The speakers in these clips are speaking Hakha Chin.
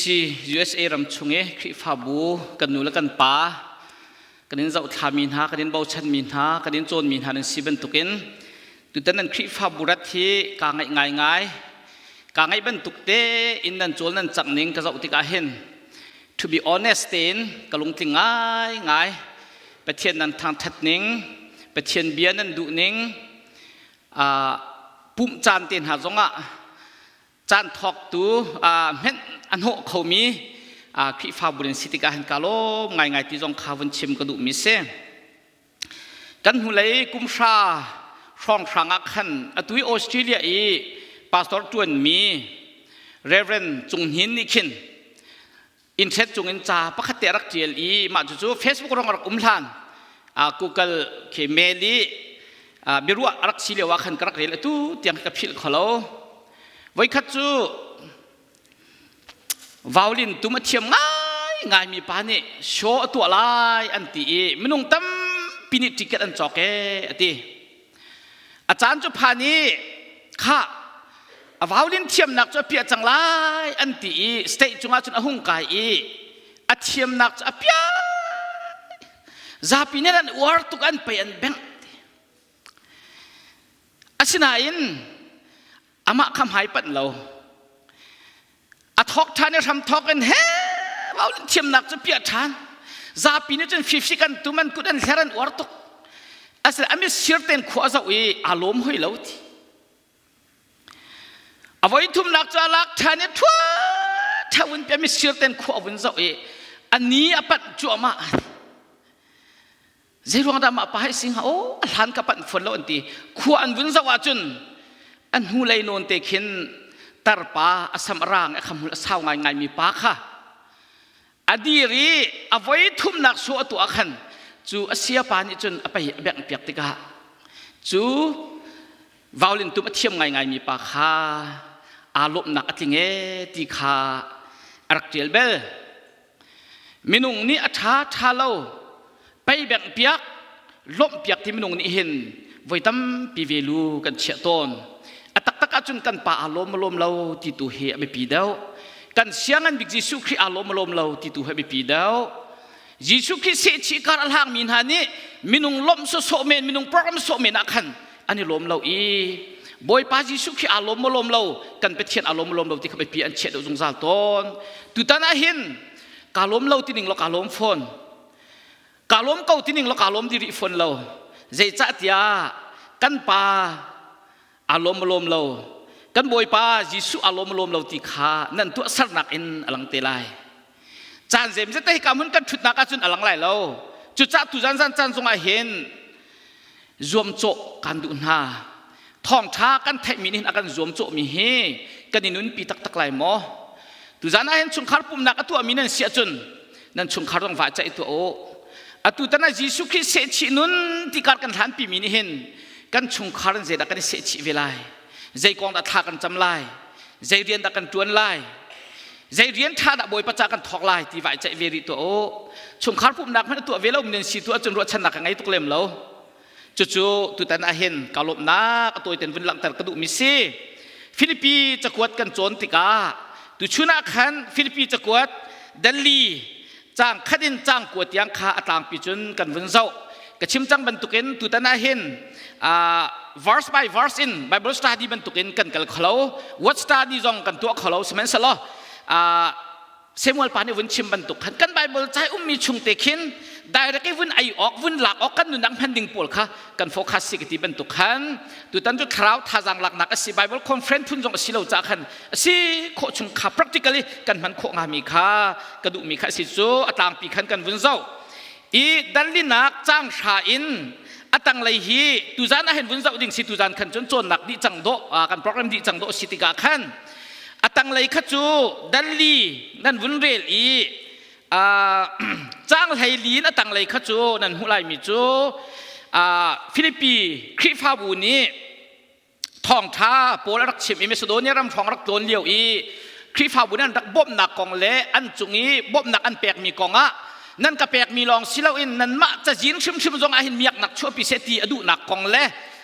TBC USA ram chung i Khrihfabu kan nu le kan pa kan in zohthlami hna, kan in bochanmi hna, kan in cawnmi hna nan si bantukin tutan nan Khrihfabu rat hi kaa ngaih ngaingai. Kaa ngaih bantuk te in nan cawl nan cangh ning ka zoh tikah hin to be honest tein ka lungtling ngaingai. Pathian nan thangthat ning, Pathian bia nan duh ning, pumh caan te hna zongah caan thawktu hmenh a hnawh khomi Khrihfabu nan si tikah hin ka lawm ngaingai ti zong kha vun chim ka duhmi si. Kan hnulei kum hra hrawnghrang ah khan atu i Australia i pastor ṭuanmi Reverend Cung Hnin nih khin internet cungin ca pakhat te a rak ṭial i mah cucu Facebook rong a rak um hlan Google khi mail i biaruah a rak si lio ah khan ka rak rel atu tiang ka philh kho lo. Voikhat cu violin tum a thiam ngai ngaimi pa nih show a tuah lai an ti i minung tampi nih ticket an cawk ee a ti. A caan cu phan i khah a violin thiamnak cu a piah cang lai an ti i state cungah cun a hung kai i a thiamnak cu a piah. Zapi nih an uar tuk an pei an bengh. Asinain amah kha hmai panh lo. A thawk ṭhan i hram thawk in he violin thiamnak cu piah ṭhan. Zapi nih cun fifik an tum an kut an hler an uar tuk. Asinain a mit sir tein khua a zoh i aa lawm hoi lo ti. A voi thumnak cu a lak ṭhan i ṭhua ṭha vun piah mitsir ten khua a vun zoh i a ni a panh cuahmah. Zeiruang dah mah pa hi si hnga aw a hlan ka panh fawn lo an ti. Khua an vun zoh ahcun a hnulei nawn te khin tarpa a sam a rang a khamhmul a sau ngaingaimi pa kha a dir i a voi thumnak su a tuah khan cu a siapa nih cun a pei a bengh piak tikah cu violin tum a thiam ngaingaimi pa kha aa lawmhnak a tling ee ti kha a rak ṭial bel. Minung nih a ṭha ṭha lo pei bengh piak lawmh piak ti minung nih hin voi tampi velu kan chiah tawn. A taktak ahcun kan pa aa lawm lawm lo ti tu hi a biapi deuh. Kan siangan bik Jesuh Khrih aa lawm lawm lo ti tu hi a biapi deuh. Jesuh Khrih sehchih kar a hlangmi hna nih minung lawmh sawsawh men, minung program sawh men ah khan an i lawm lo i Bawipa Jesuh Khrih aa lawm maw lawm lo, kan Pathian aa lawm maw lawm lo ti kha biapi an chiah deuh zungzal tawn. Tutan ah hin kaa lawm lo ti ning law kaa lawm fawn. Kaa lawm ko ti ning law kaa lawm di rih fawn lo. Zeicahtiah kan pa aa lawm maw lawm lo, kan Bawipa Jesuh aa lawm maw lawm lo ti kha nan tuahsernak in a lang te lai. Caan zeimzet te hika hmun kan ṭhutnak ahcun a lang lai lo. Cucaah tuzan zan caan zongah hin zuamcawh kan duh hna. Thawngṭha kan theihmi nih hin a kan zuamcawhmi hi kan i nunpi taktak lai maw? Tuzan ah hin chungkhar pumnak a tuahmi nan si ahcun nan chungkhar zong va ceih tuah u. Atu tan ah Jesuh Khrih sehchih nun ti kar kan hlanpimi nih hin kan chungkhar in zeidah kan i sehchih ve lai? Zei kong dah thla kan cam lai? Zei rian dah kan ṭuan lai? Zei rian ṭha dah Bawipa ca kan thawk lai ti vai ceih ve rih tuah u. Chungkhar pumhnak hmanh a tuah ve lo nan si tu ahcun ruahchannak ka ngei tuk lem lo. Cucu tutan ah hin ka lawmhnak a tawiten vun langhter ka duhmi si. Filipi cakuat kan cawn tikah tuchun ah khan Filipi cakuat Delhi caang khat in caang kua tiang kha a tlangpi cun kan vun zoh. Ka chim cang bantukin tutan ah hin verse by verse in Bible study bantukin kan kal kholo. Word study zong kan tuah kholo. Sihmanhsehlaw Samuel pa nih vun chim bantuk khan kan Bible cai ummi chung te khin direct i vun ei awk vun lak awk kan nunnak hman ding pawl kha kan focus si ka ti bantuk khan tutan cu thlarau thazang laknak a si Bible conference phun zong a si lo ca khan a si khawh chung kha practically kan hman khawh ngami kha ka duhmi kha a si cu a tlangpi khan kan vun zoh i danlinak cang hra in a tanglei hi tuzan ah hin vun zoh ding si tuzan khan cun cawnnak dih cang dawh kan program dih cang dawh si tikah khan a tanglei kha cu danli nan vun rel i cang hlei li in a tanglei kha cu nan hmuh laimi cu Filipi Khrihfabu nih thawngṭha Paul a rak chim i Macedonia ram hrawng rak tlawn lio i Khrihfabu nih an rak bawmhnak kong le an cung i bawmhnak an pekmi kong ah nan ka pekmi lawng si loin nanmah cazin hrimhrim zong ah hin miaknak chuahpi seh ti a duhnak kong le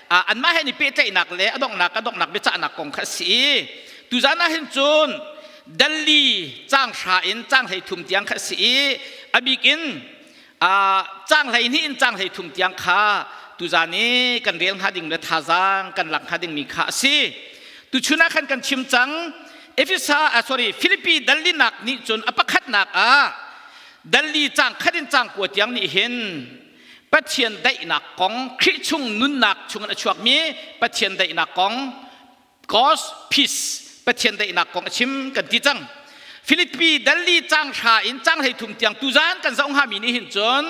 anmah he ni pehtlaihnak le a donghnak a donghnak biacahnak kong kha a si i tuzan ah hin cun. Dalli caang hra in caang 13 tiang kha a si i a bik in caang 12 in caang 33 tiang kha tuzan i kan rel hnga ding le thazaang kan lak hnga dingmi kha a si. Tuchun ah khan kan chim cang Efesa sorry Filipi dallinak nih cun a pakhatnak ah dalli caang khat in caang kua tiang nih hin Pathian daihnak kong Khrih chung nunnak chungin a chuakmi Pathian daihnak kong God's peace Pathian daihnak kong a chim kan ti cang. Filipi dalli caang hra in caang 33 tiang tuzan kan zoh hngami nih hin cun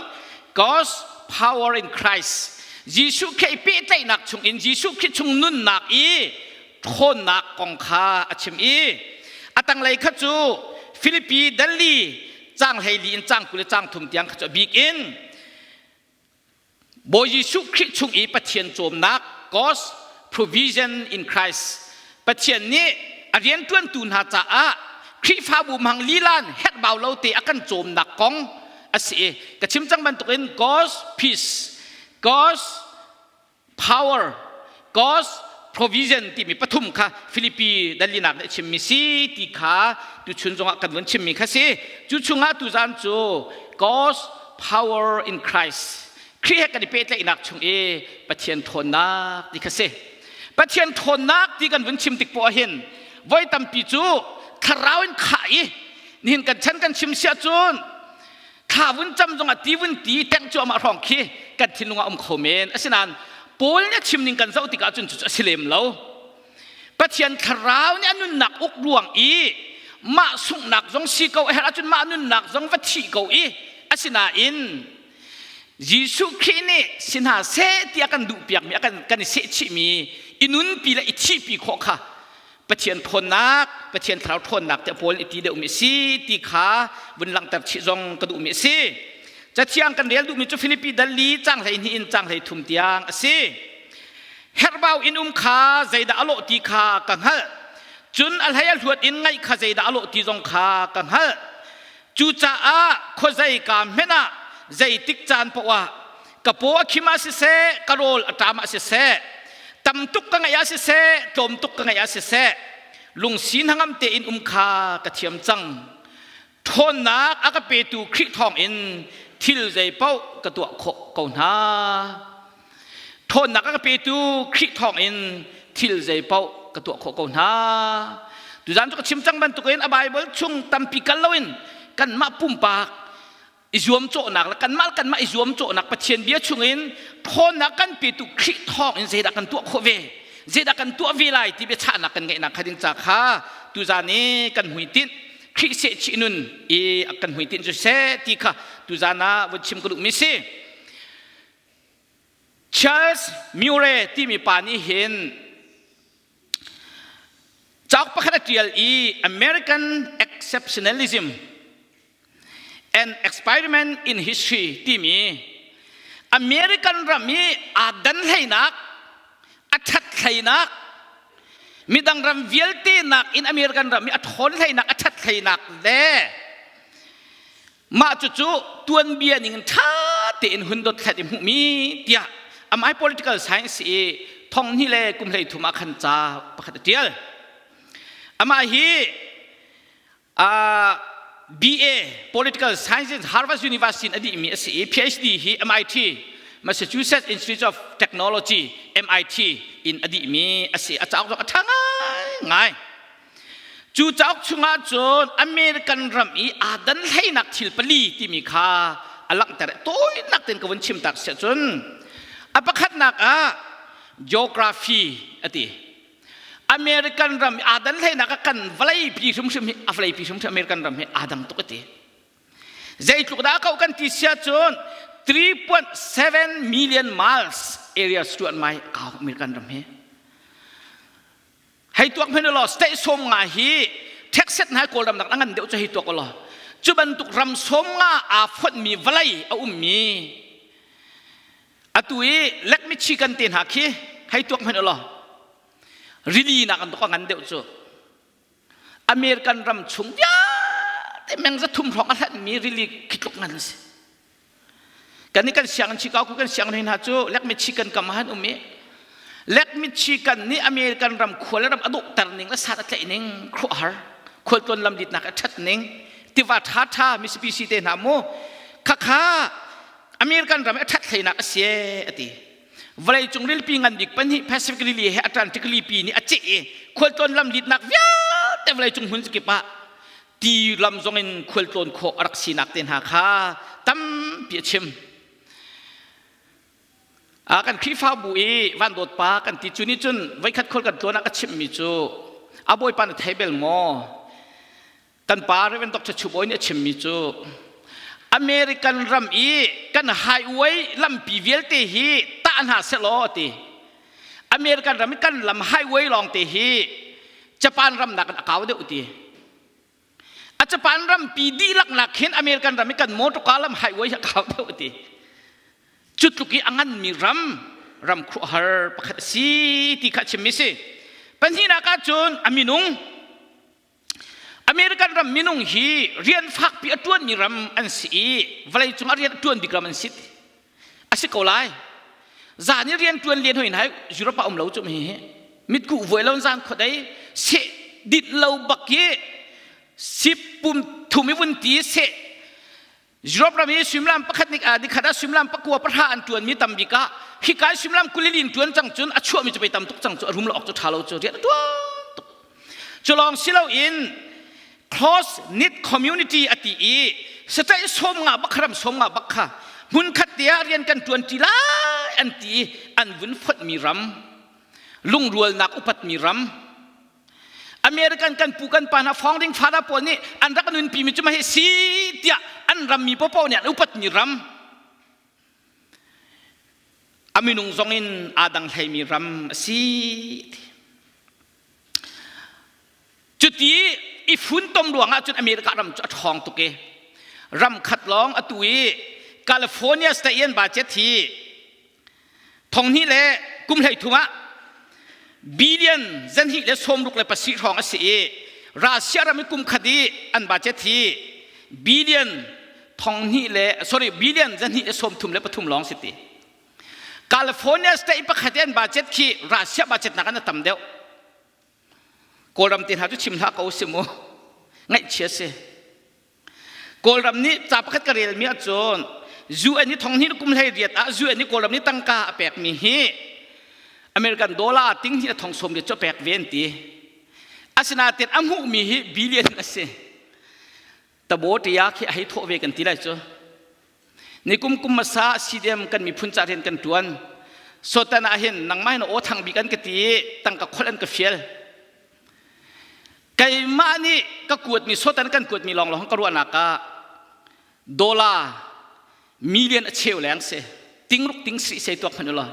God's power in Christ Jesuh Khrih pehtlaihnak chung in Jesuh Khrih chung nunnak i ṭhawnnak kong kha a chim i a tanglei kha cu Filipi dalli caang 14 in caang 20 le caang 30 tiang kha cu a bik in Bawi Jesuh Khrih chung i Pathian cawmnak God's provision in Christ Pathian nih a rianṭuantu hna caah Khrihfabu hmang lilan herhbau lo te a kan cawmnak kong a si i ka chim cang bantukin God's peace God's power God's provision timi pathum kha Filipi dalinak nih a chimmi si ti kha tuchun zongah kan vun chimmi kha si. Cu chungah tuzan cu God's power in Christ Khrih he kan i pehtlaihnak chung i Pathian ṭhawnnak ti kha si. Pathian ṭhawnnak ti kan vun chim tik poah hin voi tampi cu thlarau in khah i nihin kan chan kan chim siah cun thla vun cam zongah ti vun ti tengh cuahmah hrawng khi kan thinlung ah um kho men. Asinain Paul nih a chim ning kan zoh tikah cun cucu a si lem lo. Pathian thlarau nih a nunnak uk ruang i mah sunghnak zong si ko a herh ahcun mah nunnak zong va thih ko i asinain Jesuh Khrih nih si hna seh tiah kan duhpiakmi a kan kan i sehchihmi i nunpi le i thihpi khawh kha Pathian ṭhawnnak Pathian thlarau ṭhawnnak tiah Paul nih ti deuhmi a si ti kha vun langhter chih zong ka duhmi a si. Cathiang kan rel duhmi cu Filipi dal li caang 12 in caang 33 tiang a si. Herhbau in um kha zeidah a lawh ti kha ka hngalh. Cun a hlei a hluat in ngaih kha zeidah a lawh ti zong kha ka hngalh. Cucaah khuazei ka hmenh ah zeitik caan paoh ah ka paw a khim ah siseh, ka rawl a ṭam ah siseh, tam tuk ka ngeih ah siseh, tlawm tuk ka ngeih ah siseh, lungsi hnangam tein um kha ka thiam cang. Ṭhawnnak a ka petu Khrih thawngin thil zei paoh ka tuah khawh ko hna. Ṭhawnnak a ka petu Khrih thawngin thil zei paoh ka tuah khawh ko hna. Tuzaan cu ka chim cang bantukin a Baibal chung tampi kal loin kanmah pumpak i zuamcawhnak le kanmah kanmah i zuamcawhnak Pathian bia chungin ṭhawnnak kan petu Khrih thawngin zeidah kan tuah khawh ve zeidah kan tuah ve lai ti biachahnak kan ngeihnak kha ding ca kha tuzaan i kan hmuitinh Khrih sehchih nun i kan hmuitinh cu seh ti kha tuzaan ah vun chim ka duhmi si. Charles Murray timi pa nih hin cauk pakhat a ṭial i American Exceptionalism and Experiment in History timi American ram i aa dan hleinak a ṭhat hleinak midang ram vialte nakin American ram i a ṭhawn hleinak a ṭhat hleinak le Mah cucu tuanbia ning in ṭha tein hun dothlat i hmuhmi tiah amah political science i thong hnih le kum 13 ah khan ca pakhat a ṭial. Amah hi uh, BA Political Science Harvard University in a dihmi a si i PhD hi MIT Massachusetts Institute of Technology MIT in a dihmi a si. A cauk zong a ṭha ngaingai. Cu cauk chungah cun American ram i aa dan hleinak thil pali timi kha a langhter. Tawinak tein ka vun chim tak siah cun a pakhatnak ah geography a ti. American ram i aa dan hleinak ah kan vawleipi hrimhrim hi a vawleipi hrimhrim American ram hi aa dang tuk a ti. Zeitluk dah a kauh kan ti siah cun 3.7 million miles area tuan mai kau American ram hi. Hei tuak hmanh law state 50 hi Texas hna Kawlram nak a ngan deuh cu hei tuak law cu bantuk ram 50 aa fonhmi vawlei a ummi atu i Lake Michigan te hna khi hei tuak hmanh law rili nak an tuk a ngan deuh cu American ram chung vialte meng 300 hrawng a hlanhmi rili khi tluk ngan a si. Kan nih kan sianginn Chicago kan sianginn hna cu Lake Michigan kam ah an um i Lake Michigan nih American ram khua le ram a dawhter ning le sat a tlaih ning khuahar. Khualtlawn lamlitnak a ṭhat ning, tiva ṭhaṭha Mississippi te hna mu, khakha American ram a ṭhat hleinak a si a ti. Vawleicung rilpi ngan bik pahnih Pacific Rili he Atlantic Rilipi nih a ceh i khualtlawn lamlitnak vialte vawleicung hmun kip ah ti lam zong in khualtlawn khawh a rak sinak te hna kha tampi a chim. A kan Khrihfabu i van dawt pa kan ti cu nih cun voikhat khual kan tlawn ah ka chimhmi cu a bawipa na thei bel maw? Kan pa Reverend Dr. Chu Bawi nih a chimmi cu American ram i kan highway lampi vialte hi tah hna sehlaw a ti. American ram i kan lam highway lawng te hi Japan ram nakin a kau deuh ti. A Japan rampi dihlak nak hin American ram i kan motorka lam highway hi a kau deuh ti. Cu tluk i a nganmi ram ram khuahar pakhat a si ti kha chimmi si. Pahnihnak ahcun a minung American ram minung hi rian fakpi a ṭuanmi ram an si i vawleicung ah rian a ṭuan bik ram an si. A si ko lai. Zan i rian ṭuan len hoi hna Europe ah um lo cu mi hi. Mitkuh vuai lo zan khuadei seh dit lo bak i sip pum thum i vun ti seh Europe ram i suimilam pakhat nik nikhat ah suimilam pakua pahra an ṭuanmi tam bik ah hika i suimilam kulili in ṭuan cang cun a chuahmi cu pei tam tuk cang cu a rum lo awk cu ṭha lo cu rian a ṭuan tuk. Cu lawng si loin close knit community a ti i sataih sawm nga bak ram sawm nga bak kha hmunkhat te ah rian kan ṭuan ṭi lai an ti i an vun fonhmi ram lungrualnak upatmi ram American kan pu kan pa hna founding father pawl nih an rak nunpi mi cu mah hi si tiah an rammi popo nih an upatmi ram a minung zong in aa dang hleimi ram a si. Cuti i funtom ruangah cun America ram cu a ṭhawng tuk i ram khat lawng atu i California state i an budget hi Thonghnih le kum 13 ah billion zanhnih le 67 hrawng a si i Russia ram i kum khat i an budget hi billion thonghnih le sorry billion zanhnih le 33 lawng si ti. California state pakhat i an budget khi Russia budget nakin a tam deuh. Kawlram te hna cu chim hlah ko si mu. Ngaihchia si. Kawlram nih ca pakhat ka relmi ahcun UN i thong hnih kum 18 ah UN i Kawlram nih tangka a pekmi hi American dollar ting hnih thong sawm riat cu a pek ve an ti. Asinain a hmuhmi hi billion a si. Tabo tia khi a hei thawh ve kan ti lai cu. Nikum kum hmasa CDM kan miphun ca rian kan tuan. Sotan ah hin nangmah in aw thang bik an ka ti i tangka kholh an ka fial. Keimah nih ka kuatmi sotan kan kuatmi lawnglawng ka ruahnak ah dollar million a cheu leng si tingruk ting si sei tuak hmanh ulaw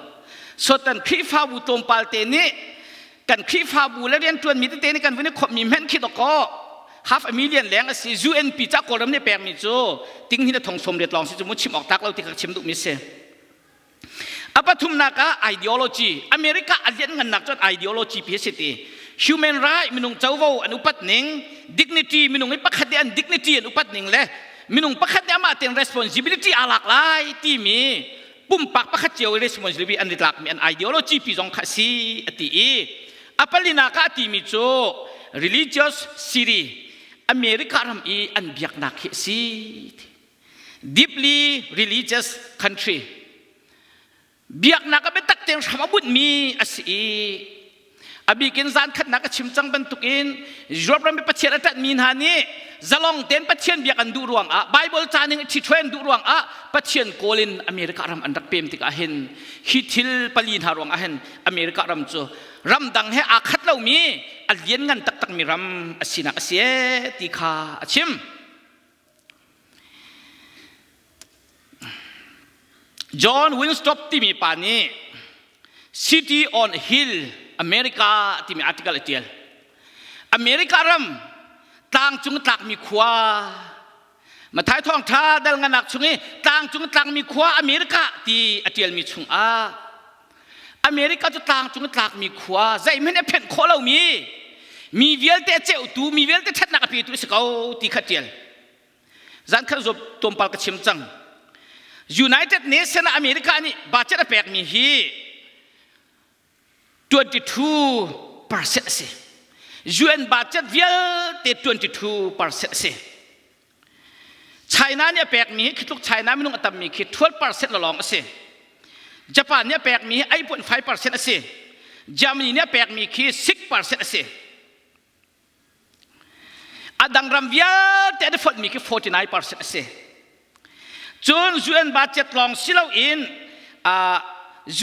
sotan Khrihfabu tlawmpal te nih kan Khrihfabu le rianṭuanmi tete nih kan vun i khawmhmi hmanh khi dawkaw half a million leng a si UNP ca Kawlram nih pekmi cu ting hin a thong sawm riat lawng si cu mu chim awk tak lo ti kha chim duhmi si. A pathumnak ah ideology. America a lianngannak cun ideology pi a si ti. Human right minung covo an upat ning, dignity minung i pakhat nih an dignity an upat ning le minung pakhat nih amah tein responsibility aa lak lai timi pumpak pakhat cio i responsibility an i tlakmi an ideology pi zong kha a si a ti i a palinak ah a timi cu religious city America ram i an biaknak hi a si deeply religious country biaknak a biatak tein hram a bunhmi a si i a bikin zan khatnak a chim cang bantukin Europe ram i Pathian a ṭanhmi hna nih zalong tein Pathian biak an duh ruangah Bible ca ning ṭhithruai an duh ruangah Pathian kawl in America ram an rak pem tikah hin hi thil pali hna ruangah hin America ram cu ramdang he aa khat lomi a lianngan taktakmi ram a sinak a si ee ti kha a chim. John Winstop timi pa nih City on Hill America timi article a tial. America ram tlangcung tlakmi khua Mathai thawngtha dal nganak chung i tlangcung tlakmi khua America ti a tialmi chungah America cu tlangcung tlakmi khua zeihmanh a phenh khawh lomi mi vialte a ceuhtu mi vialte ṭhatnak a petu a si ko ti kha ṭial. Zan khat zuam tlawmpal ka chim cang. United Nation ah America nih budget a pekmi hi 22% a si. UN budget vialte 22% a si. China nih a pekmi hi khi tluk China minung a tammi khi 12% lawng a si. Japan nih a pekmi hi 8.5% a si. Germany nih a pekmi khi 6% a si. A dang ram vialte an i fonhmi khi 49% a si. Cun UN budget lawng si loin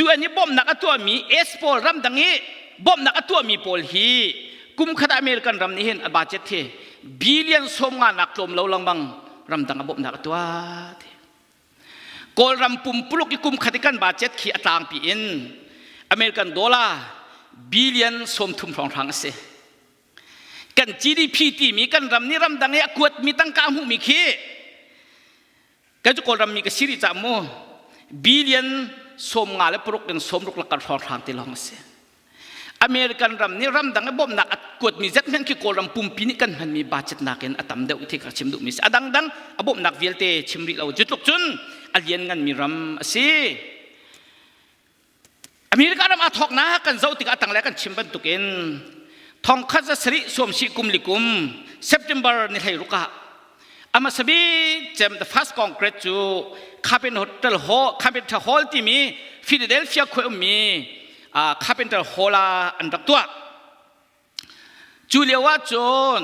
UN i bawmhnak a tuahmi S pawl ramdang i bawmhnak a tuahmi pawl hi kum khat ah American ram nih hin a budget hi billion 50 nak tlawm lo lengmang ramdang a bawmhnak a tuah. Kawlram pumpuluk i kum khat i kan budget khi a tlangpi in American dollar billion 30 hrawnghrang a si. Kan GDP timi kan ram nih ramdang i a kuatmi tangka a hmuhmi khi kan cu Kawlram mi ka si rih cah mu billion 56 in 60 lakar hrawnghrang ti lawng a si. American ram nih ramdang i bawmhnak a kuatmi zet hmanh khi Kawlram pumpi nih kan hmanmi budget nakin a tam deuh ti ka chim duhmi si. A dangdang a bawmhnak vialte chim rih lo. Cu tluk cun a liannganmi ram a si. America ram aa thawknak kan zoh tikah a tanglei kan chim bantukin thongkhat za sarih suamsih kum li kum September ni 16 ah a hmasa bik cem the first congress cu Carpenter Hall, Carpenter Hall timi Philadelphia khua ummi Carpenter Hall ah an rak tuah. Cu lio ah cun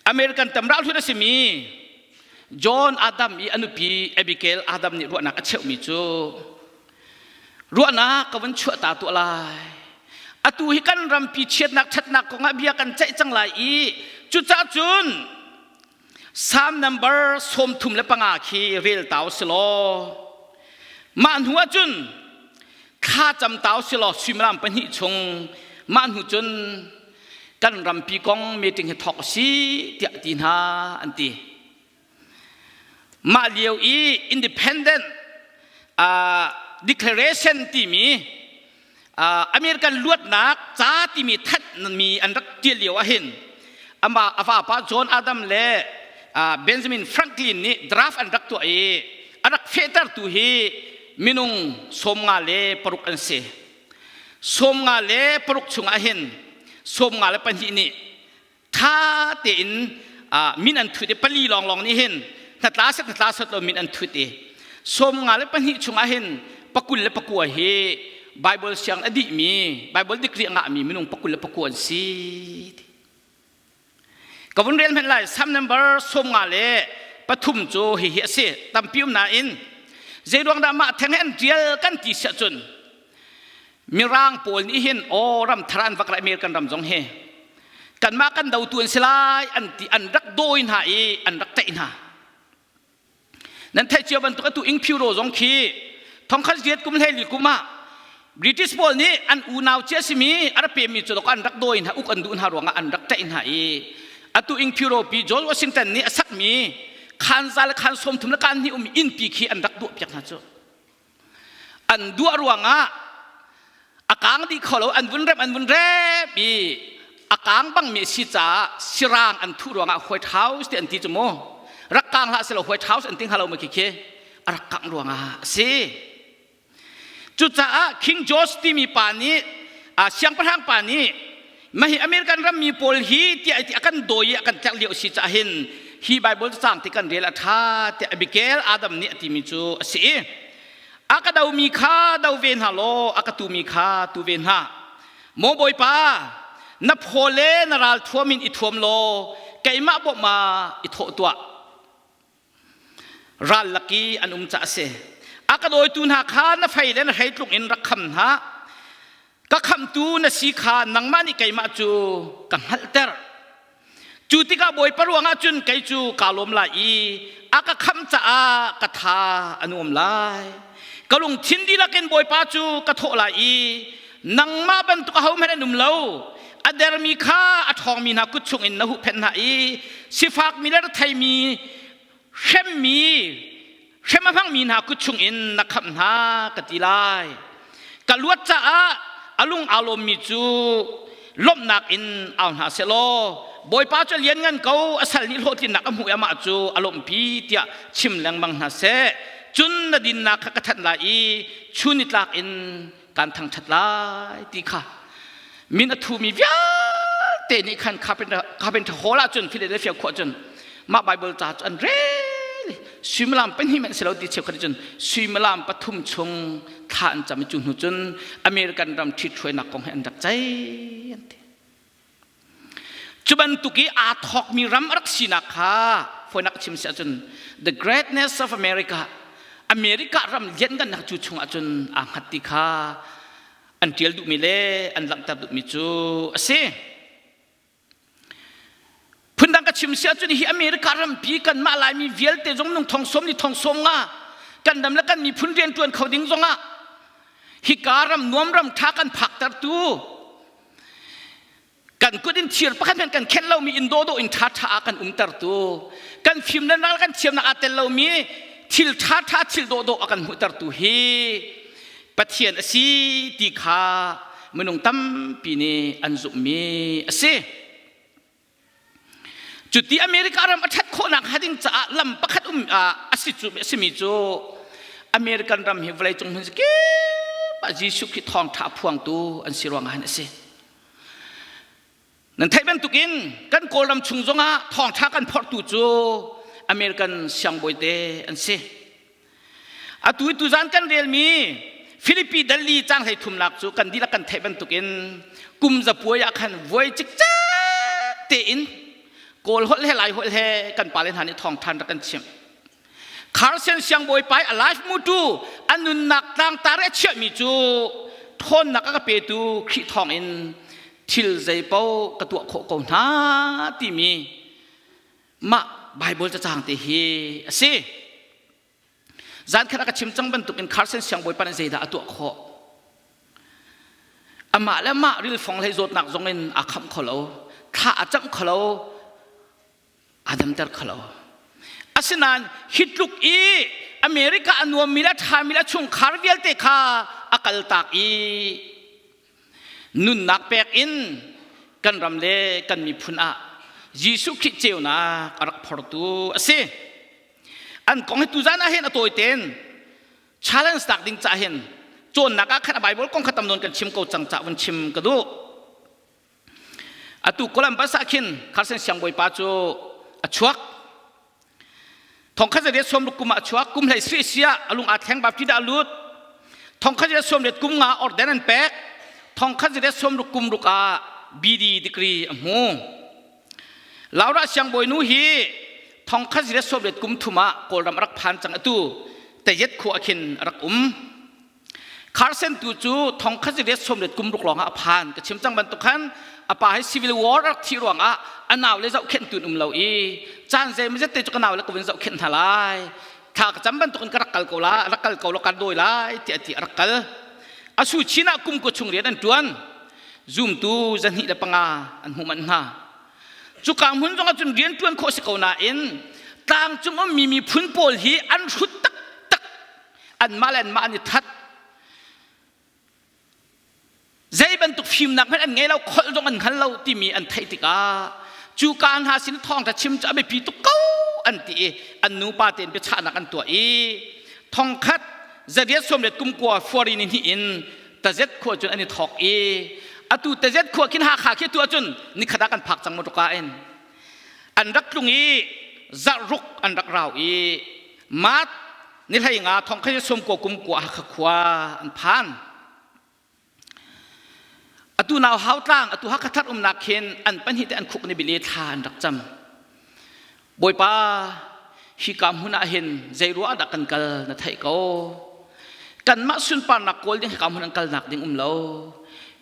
American tamral hlun a simi John Adam i a nupi Abigail Adam nih ruahnak a cheuhmi cu ruahnak ka vun chuah ta tuah lai. Atu hi kan rampi chiatnak ṭhatnak kongah bia kan ceih cang lai i cucaah cun Psalm number 35 khi rel ta u silaw mah hnu ah cun thla cam ta u silaw suimilam pahnih chung mah hnu cun kan rampi kong meeting hi thawk a si tiah ti hna an ti. Mah lio i independent uh, declaration timi uh, American luatnak ca timi thanhmi an rak tial lio ahhin ama a vapa John Adam le uh, Benjamin Franklin nih draft an rak tuah i a rak fehtertu hi minung 56 an si. 56 chungah hin 52 nih ṭha tein min an thut i pali lawnglawng nih hin hnatla set hnatla set lo min an thut i 52 chungah hin 29 hi Bible siang a dihmi Bible degree a ngahmi minung 29 an si. Ka vun rel hmanh lai Psalm number 53 cu hihi a si tampi um nain zeiruang dah mah theng he an ṭial kan ti siah cun Mirang pawl nih hin aw ram thar an vak lai American ram zong hi kanmah kan dotu an si lai an ti an rak dawi hna i an rak tlaih hna. Nan theih cio bantuk atu Ingphiro zong khi thongkhat riat kum hlei kum ah British pawl nih an unau cia simi a rak pemi cu an rak dawi hna uk an duh hna ruangah an rak tlaih hna i atu Ingphiro pi George Washington nih a sakmi khanza le khan 30 le kan hnih um innpi khi an rak duah piak hna cu. An duah ruangah a kaang dih kho lo an vun rep an vun rep i a kaang bangmi a si caah sirang an thuh ruangah White House ti an ti cu mu rak kaang hlah selaw White House an ti hnga lo ma khi a rak kangh ruangah a si. Cucaah King George timi pa nih siangpahrang pa nih mahi American rammi pawl hi tiah a kan dawi i a kan tlerh lio a si caah hin hi Bible cang ti kan rel a ṭha tiah Abigail Adam nih a timi cu a si i a ka domi kha do ve hna law a ka tumi kha tu ve hna maw Bawipa na phaw le na ral thuam in i thuam law keimah bawmh ah i thawh tuah ral lak i an um caah a si a ka dawitu hna kha na fei le na hreitlung in rak kham hna ka khamtu na si kha nangmah nih keimah cu ka hngalhter cu tikah bawipa ruangah cun kei cu kaa lawm lai i a ka khamh caah ka tha a nuam lai ka lungthin dihlak in bawipa cu ka thawh lai i nangmah bantuk ahohmanh an um lo a dermi kha a ṭhawngmi hna kut chungin na huhphenh hna i sifakmi le retheimi hremmi hrem a hmangmi hna kut chungin na khamh hna ka ti lai ka luat caah a lung aa lawmmi cu lawmhnak in au hna seh law Bawipa cu a lianngan ko a sal nih hlawhtlinnak a hmuh i amah cu a lawmhpi tiah chim lengmang hna seh cun na dinnak kha ka thanh lai i chun nitlak in kan thangṭhat lai ti kha min a thumi vialte. Vialte nih khan Carpenter Hall ah cun Philadelphia khua cun mah Bible ca cu an rel. Suimilam pahnih hmanh si lo ti cheukhat cun suimilam pathum chung thla an cam i cu hnu cun American ram ṭhithruainak kong he an rak ceih an ti. Cu bantuk i aa thawkmi ram a rak sinak kha fawinak chim si ahcun the greatness of America America ram lianngannak cu chungah cun aa hngat ti kha an ṭial duhmi le an langhter duhmi cu a si. Phundang ka chim si ahcun hi America rampi kanmah Laimi vialte zong nung thong sawm ni thong sawm nga kan ram le kan miphun rianṭuan kho ding zongah hika ram nuam ram ṭha kan phaktertu kan kut in thir pakhat hmanh kan khenh lomi inn dawhdawh in ṭhaṭha ah kan umtertu kan fimnak le kan thiamnak aa tel lomi thil ṭhaṭha thil dawhdawh a kan hmuhtertu hi Pathian a si ti kha minung tampi nih an zumhmi a si. Cuti America ram a ṭhat khawhnak hnga ding caah lam pakhat um a si cu a simi cu American ram hi vawleicung hmun kip ah Jesuh Khrih thawngṭha a phuangtu an si ruangah hin a si. Nan theih bantukin kan Kawlram chung zongah thawngṭha kan phorhtu cu American siangbawite an si. Atu i tuzan kan relmi Filipi Delhi cang hlei thumnak cu kan dihlak kan theih bantukin kum zapuai ah khan vuai cikcek tein Kawl holh he Lai holh he kan pale hna nih thawngthan rak kan chimh. Carson siangbawi pai a life mutu a nunnak tlangtar a chiahmi cu ṭhawnnak a ka petu Khrih thawngin thil zeipaoh ka tuah khawh ko hna timi mah Bible cacang te hi a si. Zan khat a ka chim cang bantukin Carson siangbawipa nih zeidah a tuah khawh? Amah le amah rilfong hlei zawtnak zong in aa khamh kho lo, thla a camh kho lo, aa damter kho lo. Asinain hi tluk i America a nuammi le a ṭhami le chungkhar vialte kha a kaltak i nunnak pek in kan ram le kan miphun ah Jesuh Khrih ceunak a rak phortu a si. An kong hi tuzan ah hin a tawi tein challenge tak ding ca hin cawnnak ah khan a Bible kong kha tam nawn kan chim ko cang ca vun chim ka duh. Atu Columbus ah khin Carson siangbawipa cu a chuak. Thongkhat zariat sawm ruk kum ah a chuak. Kum hlei sri sia a lung aa thleng Baptist ah a lut. Thongkhat zariat sawm riat kum nga orden an pek. Thongkhat zariat sawm ruk kum ruk ah BD degree a hmu. Laura siangbawinu hi thongkhat zariat sawm riat kum thum ah Kawlram a rak phan cang atu Tayet khua khin a rak um. Carson tu cu thongkhat zariat sawm let kum ruk lawngah a phan. Ka chim cang bantuk khan a pa hi civil war rak thih ruangah a nau le zohkhenh tu um lo i caan zeimazet te cu ka nau le ka vun zohkhenh hna lai. Thla ka cam bantukin ka rak kal ko la, rak kal ko lo kan dawi lai tiah ti a rak kal. A su chin ah kum ko chung rian an tuan. Zumtu zahnih le panga an hmuh manh hna. Cuka hmun zongah cun rian tuan khawh si ko nain tlangcung ummi miphun pawl hi an hrut taktak anmah le anmah an i that zei bantuk fimnak hmanh an ngei lo kholh zong an hngal lo timi an theih tikah cu ka hna sin thawngṭha chim cu a biapi tuk ko an ti i an nupa tein biachahnak an tuah i thongkhat zariat sawm let kum kua fuari ni hnih in tazet khua cun an i thawk i atu tazet khua khin Hakha khi tu ahcun nikhat ah kan phak cang motorka in an rak tlung i zarh ruk an rak rau i mat ni hlei nga thong kha sum ko kum kua Hakha khua an phan atu nau hau tlang atu Hakha thar umnak khin an pahnih te an khuk ni bili thla an rak cam Bawipa hika hmun ah hin zei ruah dah kan kal na theih ko kanmah sunparnak kawl ding hika hmun an kalnak ding um lo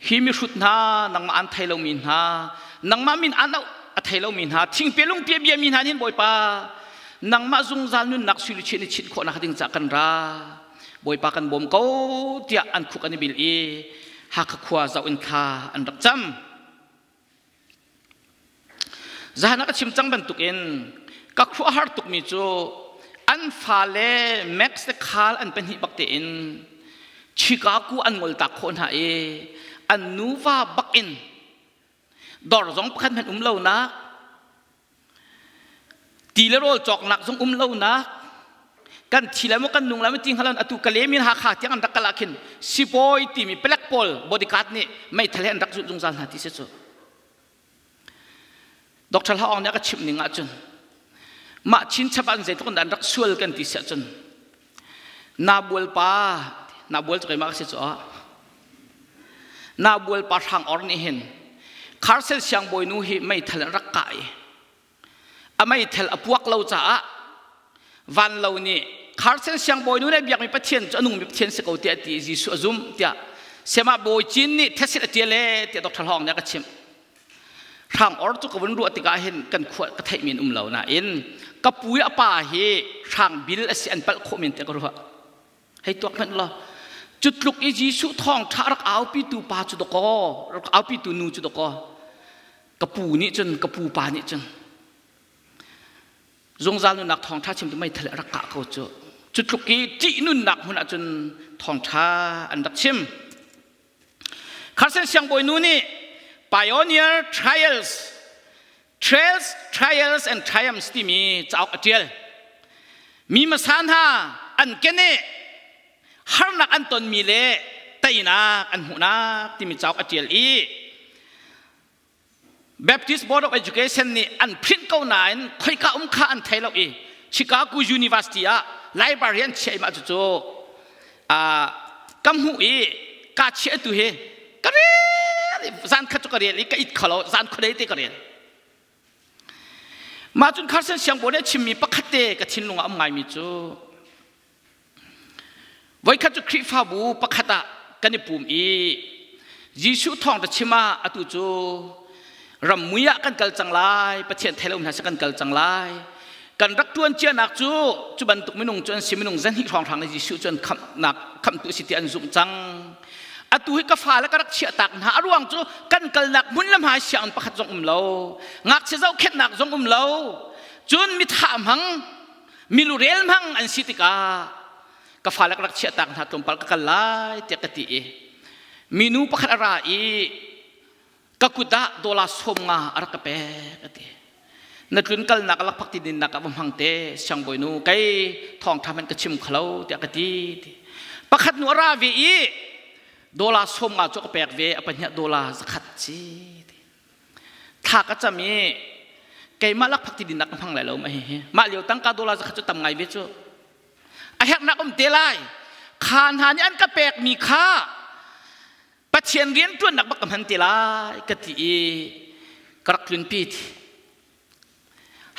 hi mihrut hna nangmah an thei lomi hna nangmah min an auh a thei lomi hna thingpe lungpia biami hna nih Bawipa nangmah zungzal nunnak sui luchin i chinh khawhnak ding cah kan ra Bawipa kan bawm ko tiah an khuk an i bil i Hakha khua zoh in thla an rak cam Zahan ah ka chim cang bantukin ka khuahar tukmi cu an fale Max le Carl an pahnih bak tein Chicago an ngoltak khawh hna i an nuva bak in dawr zong pakhat hmanh um lonak ti le rawl cawknak zong um lonak kan thi lai maw kan nung lai maw ti hngal atu Kalemin Hakha tiang an rak kal ah khin sipawi timi palek pawl bodyguard nih meithal he an rak zulh zungzal hna ti si cu. Dr. Hla Aung nih a ka chimh ning ahcun mah chinchap ah zeitluk in dah an rak sual kan ti si ahcun Nabual pa Nabual cu keimah ka si cu ah Nabual pa hrang or nih hin Kharsel siangbawinu hi meithal an rak kah i a meithal a puak lo caah vanlo nih Kharsel siangbawinu nih biakmi Pathian cu a nungmi Pathian si ko tiah ti Jesuh a zumh tiah Semah Bawi Cin nih thesit a ṭial e tiah Dr. Hawng nih a ka chimh. Hrang or cu ka vun ruah tikah hin kan khua ka theih men um lo nain ka pu i a pa hi hrang bil a si an palh khawh men tiah ka ruah. Hei tuak hmanh law cu tluk i Jesuh thawng ṭha rak aupitu pa cu dakaw rak aupitu nu cu dakaw ka pu nih cun ka pu pa nih cun zungzal nunnak thawngṭha chimtu meithal rak kah ko cu cu tluk i ṭih nunnak hmun ah cun thawngṭha an rak chim. Carson siangbawinu nih Pioneer Trials Trails, Trials and Triumphs timi cauk a ṭial. Mi hmasa hna an keneh harnak an tonmi le teinak an hmuhnak timi cauk a ṭial i Baptist Board of Education nih an print ko nain khoika um kha an thei lo i Chicago University ah library an chiah i mah cucu ka hmuh i ka chiah tu hi ka rel zan khat cu ka rel i ka it kho lo zan khuadei te ka rel mah cun Carson siangbawi nih a chimmi pakhat te ka thinlung ah um ngaimi cu Voikhat cu Khrihfabu pakhat ah kan i pum i Jesuh thawngṭha chim ah atu cu rammui ah kan kal cang lai, Pathian thei lo hna seh kan kal cang lai. Kan rak ṭuan cianak cu cu bantuk minung cu an si minung zahnih hrawnghrang nih Jesuh cu an khamhnak khamhtu a si ti an zumh cang. Atu hi ka fale ka rak chiahtak hna a ruang cu kan kalnak hmun le hmai sianginn pakhat zong um lo, ngakchia zohkhenhnak zong um lo, cun mithah hmang milurel hmang an si tikah ka fale ka rak chiahtak hna tlawmpal ka kal lai tiah ka ti i minu pakhat a ra i ka kut ah dollar 50 a rak ka pek a ti na tlun kalnak lakphak ti dinnak ah va hmang te siangbawinu kei thawngṭha hmanh ka chim khalo tiah ka ti pakhat nu a ra ve i dollar 50 cu ka pek ve a pahnih dollar 100 ci thla ka cam i keimah lakphak ti dinnak ka hmang lai lo ma hihi mah lio tangka dollar zakhat cu tam ngai ve cu a herhnak um te lai kha hna nih an ka pekmi kha Pathian rian ṭuannak bak ka hman te lai ka ti i ka rak tlunpi thi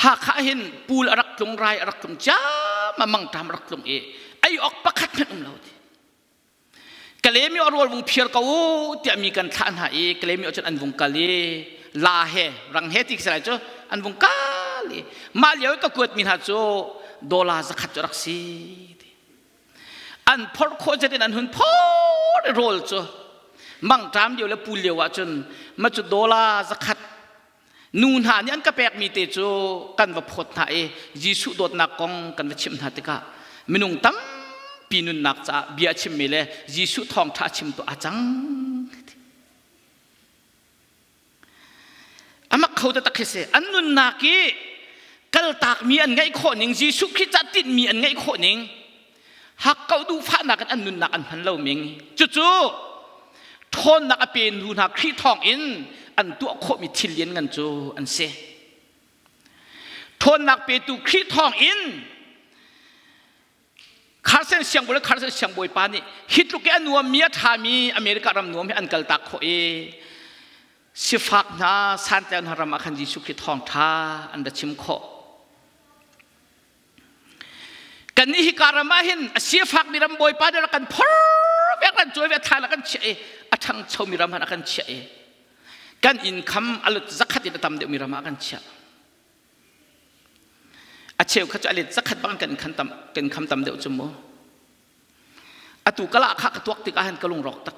Hakha hin pul a rak tlung rai a rak tlung ciam a mangṭam a rak tlung i ei awk pakhat hmanh um lo ti Kalaymyo a rawl vung phiar ko u tiah mi kan thlah hna i Kalaymyo cun an vung kal i la he rang he ti khi lai cu an vung kal i mah lio i ka kuat mi hna cu dollar 100 cu rak si ti an phorh khawh zet in an hun phor i rawl cu mangṭam lio le pul lio ah cun ma cu dollar 100 Nu hna nih an ka pekmi te cu kan va phawt hna i Jesuh dawtnak kong kan va chimh hna tikah minung tampi nunnak caah bia a chimmi le Jesuh thawngṭha a chimtu aa cang. A mak kho taktak khi si. An nunnak i kaltakmi an ngeih khawh ning, Jesuh Khrih cah tinhmi an ngeih khawh ning, hakkauh duhfahnak in an nunnak an hman lo ming cucu ṭhawnnak a pe nu hna Khrih thawng in an tuah khawhmi thil lianngan cu an si ṭhawnnak petu Khrih thawng in Carson siangbawi le Carson siangbawipa nih hi tluk i a nuammi a ṭhami America ram nuam hi an kaltak khawh i sifak hna santlai hna ram ah khan Jesuh Khrih thawngṭha an ra chim khawh Kannih hika ram ah hin a sifakmi ram bawipa nih rak kan phor ve kan cuai ve thla kan chiah i a ṭhangchomi ram han a kan chiah i kan income a lut zakhat in a tam deuhmi ram ah kan chiah. A cheu kha cu a let zakhat bang kan khan tam kan kham tam deuh cu mu. Atu kala kha ka tuak tikah hin ka lungrawk tak.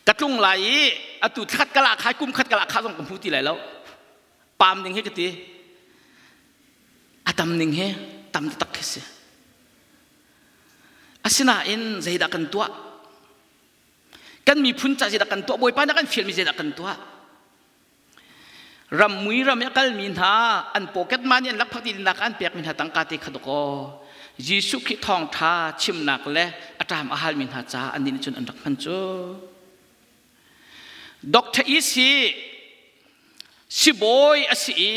Ka tlung lai i atu thlat kala kha kum khat kala kha zong ka hmu ti lai lo. Paam ding hi ka ti. A tam ning hi tam taktak khi si. Asinain zeidah kan tuah? Kan miphun ca zeidah kan tuah? Bawipa nih a kan fialmi zeidah kan tuah? Ram mui ram i a kalmi hna an pocket money an lakphak ti nak an pekmi hna tangka te kha dakaw Jesuh Khrih thawngṭha chimnak le a ṭam a halmi hna caah annih nih cun an rak hman cu. Dr. East hi. Sibawi a si i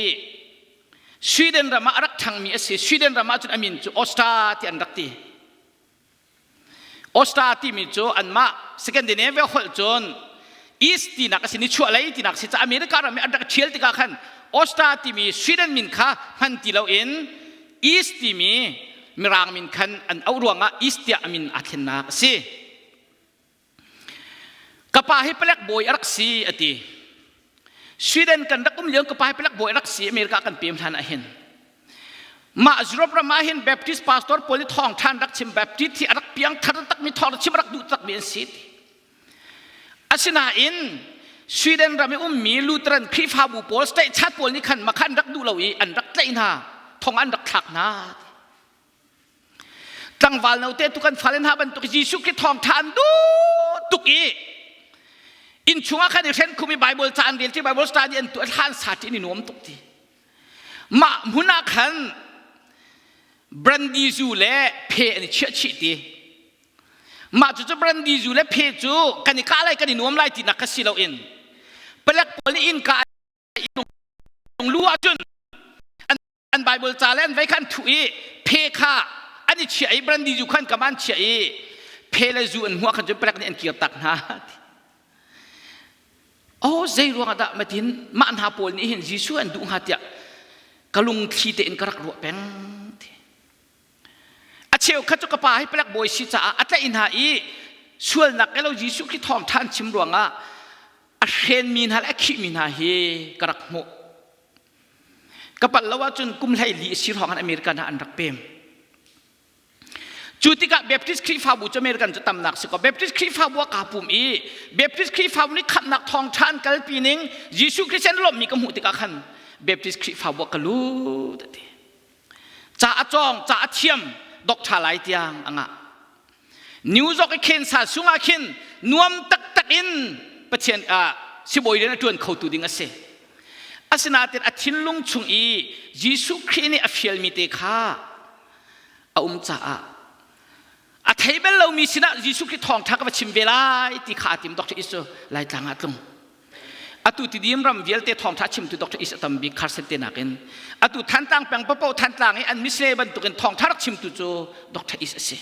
Sweden ram ah a rak ṭhangmi a si. Sweden ram ah cun a min cu Osta ti an rak ti. Osta timi cu anmah Scandinavia holh cun East tinak a si, nichuahlei tinak a si caah America ram i an rak ṭhial tikah khan Osta timi Sweden min kha hman ti loin East timi Mirang min khan an auh ruangah East tiah a min aa thlennak a si. Ka pa hi palek bawi a rak si a ti. Sweden kan rak um lio ka pa hi palek bawi a rak si America kan pem hlan ah hin. Mah Europe ram ah hin Baptist pastor pawl i thawng ṭhan rak chim Baptist hi a rak piang thar takmi thawng chim rak duh takmi an si ti. Asinain Sweden ram i ummi Lutheran Khrihfabu pawl state chat pawl nih khan makhan rak duh lo i an rak tlaih hna thong an rak thlak hna. Tlangval note tu kan fale hna bantuk Jesuh Khrih thawngṭha an duh tuk i inn chungah khan i hren khum i Bible ca an rel ti Bible study an tuah hlan sa ti in i nuam tuk ti. Mah hmun ah khan brandy zu le phe an i chiah chih ti. Mah cucu brandy zu le phe cu kan i kah lai kan i nuam lai tinak kha si loin palek pawl nih innka lu ahcun an Bible ca le an vei kha an thuh i phe kha an i chiah i brandy zu kha an kam an chiah i phe le zu an hmuah khan cun palek nih an kir tak hna. Oh zei ruangah dah matin mah hna pawl nih hin Jesuh an duh hnga tiah ka lungthli tein ka rak ruah peng ti. A cheukhat cu ka pa hi palek bawi si caah a tlaih hna i sualnak lo Jesuh khi thawngṭha an chim ruangah a hrenmi hna le a khihmi hna hi ka rak hmuh. Ka palh lo ahcun kum 14 a si hrawng in American ah an rak pem. Cu tikah Baptist Khrihfabu cu American cu tamnak si ko. Baptist Khrihfabu ah kaa pum i Baptist Khrihfabu nih khamhnak thawngṭha an kalpi ning Jesuh Khrist an lawmhmi ka hmuh tikah khan Baptist Khrihfabu ah ka lut a ti. Ca a cawng, ca a thiam, doctor lai tiang a ngah. New York i Kansas sungah khin nuam taktak in Pathian ah sibawi rian a ṭuan khotu ding a si. Asinain a thinlung chung i Jesuh Khrih nih a fialmi te kha a um caah a thei bel lomi sinah Jesuh Khrih thawngṭha ka va chim ve lai ti kha a tim Dr. Is cu Laitlang ah tlung. Atu Tidim ram vialte thawngṭha chimtu Dr. Is a tam bik kharset te nakin atu Thantlang peng papo Thantlang i an missionary bantukin thawngṭha rak chimtu cu Dr. Is a si.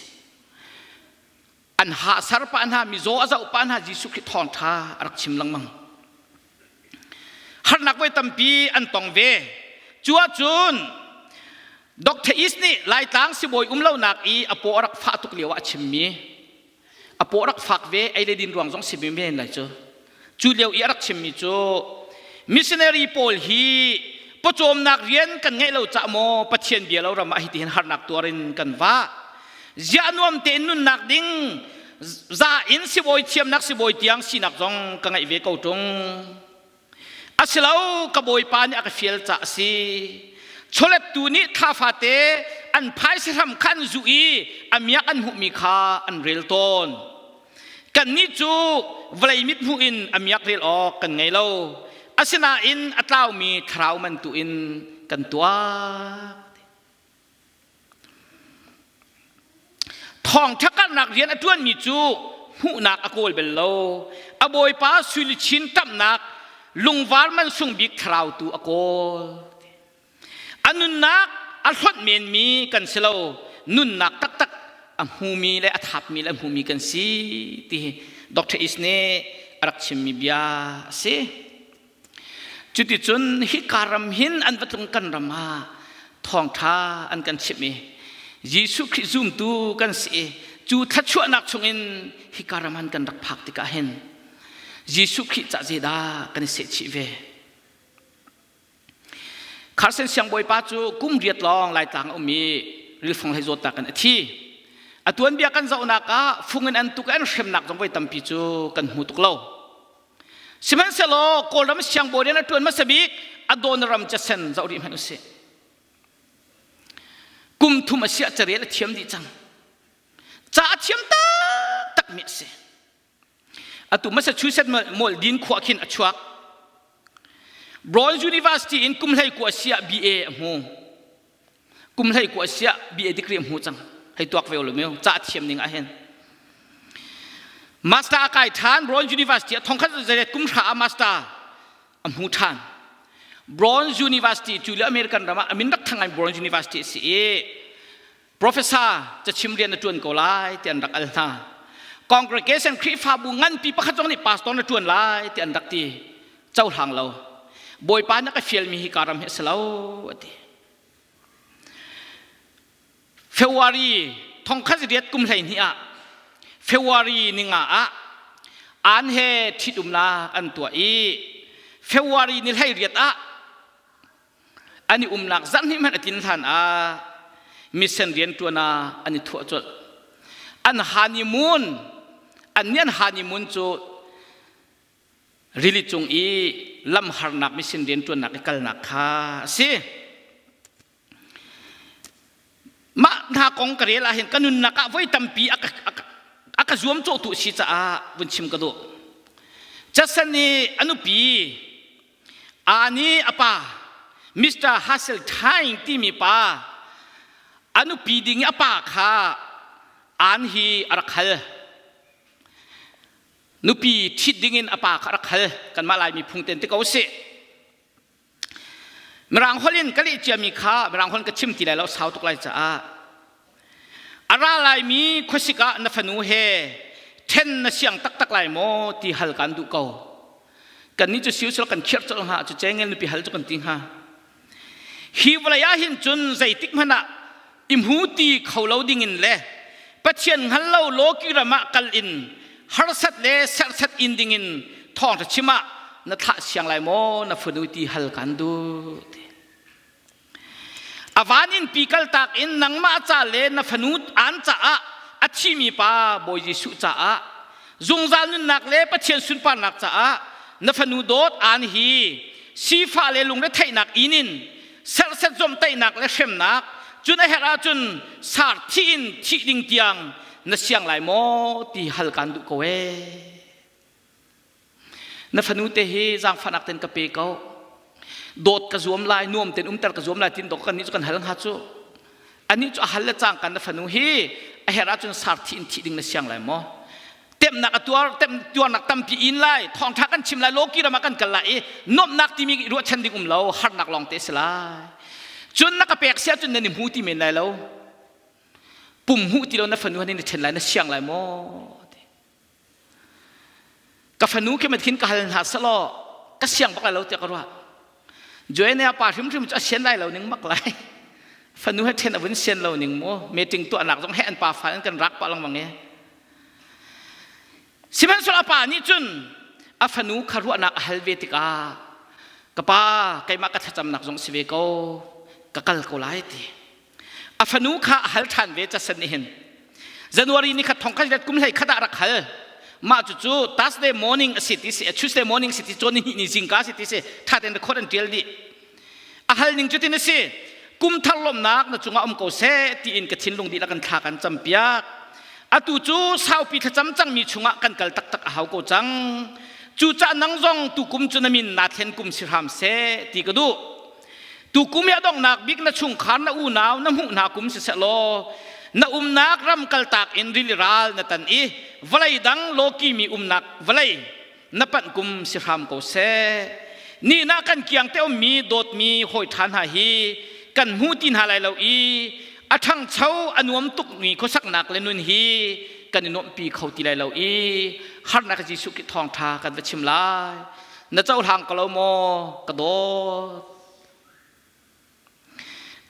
An ha sar pa hna mizaw a zoh pa hna Jesuh Khrih thawngṭha a rak chim lengmang. Harnak voi tampi an tong ve. Cu ahcun Dr. East nih Laitlang sibawi um lonak i a paw a rak fah tuk lio ah a chimmi a paw a rak fak ve ei le din ruang zong si men lai cu cu lio i a rak chimmi cu missionary pawl hi pawcawmnak rian kan ngeih lo cah maw Pathian bia lo ram ah hitihin harnak tuar in kan vah ziah nuam tein nunnak ding za in sibawi thiamnak sibawi tiang sinak zong ka ngeih ve ko ṭung asilo ka bawipa nih a ka fial ca a si chawlettu nih thla fate an phaisa hram kha an zuh i a miak an hmuhmi kha an rel tawn kannih cu vawlei mit hmuh in a miak rel awk kan ngei lo asinain a tlaumi thlarau man tu in kan tuak Thawngṭha karhnak rian a ṭuanmi cu hmuhnak a kawl bal lo. A bawipa suiluchin ṭamhnak lungvar mansung bik thlarau tu a kawl. A nunnak a hlonh menmi kan si lo. Nunnak taktak a hmumi le a thapmi le a hmumi kan si ti hi Dr. East nih a rak chimmi bia a si. Cuticun hika ram hin an va tlung kan ram ah thawngṭha an kan chimh i Jesuh Khrih zumtu kan si i cu thluachuahnak chungin hika ram han kan rak phak tikah hin Jesuh Khrih cah zeidah kan i sehchih ve. Carson siangbawipa cu kum riat lawng Laitlang a um i rilfong hlei zawtnak in a thi. A tuanbia kan zohnak ah fung in an tuk i an hremnak zong voi tampi cu kan hmu tuk lo. Sihmanhsehlaw Kawlram siangbawi rian a ṭuan hmasa bik Adon ram casen zoh rih hmanh usih. Kum thum a siah carel a thiam dih cang. Ca a thiam taktakmi a si. Atu Massachusetts Moldin khua khin a chuak. Brown University in kum hlei kua siah BA a hmu. Kum hlei kua siah BA degree a hmu cang. Hei tuak ve lo meu ca thiam ning ah hin. Master a kai ṭhan Brown University ah thongkhat zaret kum hra ah master a hmu ṭhan. Brown University cu le American ram ah a min rak thang ngai Brown University a si i professor cachim rian na ṭuan ko lai ti an rak al hna. Congregation Khrihfabu nganpi pakhat zong nih pastor na ṭuan lai ti an rak ti. Cohlang lo. Bawipa na ka fialmi hi ka ram hi a si lo a ti. February thongkhat riat kum 12 ah February ninga ah an he ṭhitumnak an tuah i February ni 18 ah an i umnak zarhhnih hmanh a tlin hlan ah mission rianṭuan ah an i thuah colh. An honeymoon an nih an honeymoon cu rili cung i lam harnak mission rianṭuannak i kalnak kha a si. Mah hna kong ka rel ahhin ka nunnak ah voi tampi a ka, a ka zuamcawhtu a si caah vun chim ka duh. Jason i a nupi Ani a pa Mr. Hasseltine timi pa a nupi ding i a pa kha an hi a rak hal. Nupi ṭhit dingin a pa kha a rak hal. Kanmah Laimi phung ten ti ko sih. Mirang holh in ka leh ciami kha Mirang holh in ka chim ti lai lo sau tuk lai caah a ra laimi khuasik ah na fanu he ṭhen na siang taktak lai maw ti hal kan duh ko. Kannih cu siu kan khirh colh hnga cu cengel nupi hal cu kan ti hnga. Hi vawlei ah hin cun zeitik hmanh ah i hmu ti kho lo dingin le Pathian hngal lo lawki ram ah kal in harsat le serhsat in dingin thawngṭha chim ah na thlah siang lai maw na fanu ti hal kan duh ti. A van in pi kaltak in nangmah ca le na fanu an caah a thimi pa Bawi Jesuh caah zungzal nunnak le Pathian sunparnak caah na fanu dawt an hi sifah le lungretheihnak in in serhset zawmhtaihnak le hremnak cun a herh ahcun sar thih in thih ding tiang na siang lai maw ti hal kan duh ko ee. Na fanu te hi zaangfahnak ten ka pe ko. Dawt ka zuam lai, nuam ten umter ka zuam lai tin dok kan nih cu kan hal hnga cu. Anih cu a hal le cang kan na fanu hi a herh ahcun sar thih in thih ding na siang lai maw? Temnak a tuar tem tuarnak tampi in lai thawngtha kan chim lai lawki ram ah kan kal lai i nuamhnak timi ruahchan ding um lo harnak lawng te si lai cun na ka pek si ahcun nan i hmu ti men lai lo pum hmuh ti lo na fanu han in na ṭhen lai na siang lai maw ka fanu khi mathin ka hal hna selaw ka siang bak lai lo tiah ka ruah Joanne pa hrimhrim cu a sian lai lo ning mak lai fanu he ṭhen a vun sian lo ning mu meeting tuahnak zong he an pa fa an kan rak pah lengmang i Sihmanhsehlaw a pa nih cun a fanu kha ruahnak a hal ve tikah ka pa keimah ka thlacamnak zong si ve ko ka kal ko lai ti a fanu kha a hal ṭhan ve casen nih hin January ni khat thong khat kum hlei khat ah rak hal mah cucu Thursday morning a si ti si Tuesday morning si ti cawn ni hnih ni zingka si ti si ṭha tein record an ṭial dih a hal ning cu tin a si kum thar lawmhnak na cungah um ko seh tiin ka thinlung dihlak in thla kan campiak atu cu saupi thlacam cangmi chungah kan kal taktak a hau ko cang cucaah nang zong tukum cu na min naa thlen kum si hram seh ti ka duh tukum hi a donghnak bik na chungkhar na unau na hmuh hna kum siseh law na umnak ram kaltak in rili ral na tan i vawlei dang lawki mi umnak vawlei na panh kum si hram ko seh ni na kan kiang te ummi dawtmi hawi ṭha hna hi kan hmu ti hna lai lo i a ṭhangcho a nuam tukmi khuasaknak le nun hi kan i nuamhpi kho ti lai lo i harnak Jesuh Khrih thawngṭha kan va chim lai na cohlang ko lo maw ka dawt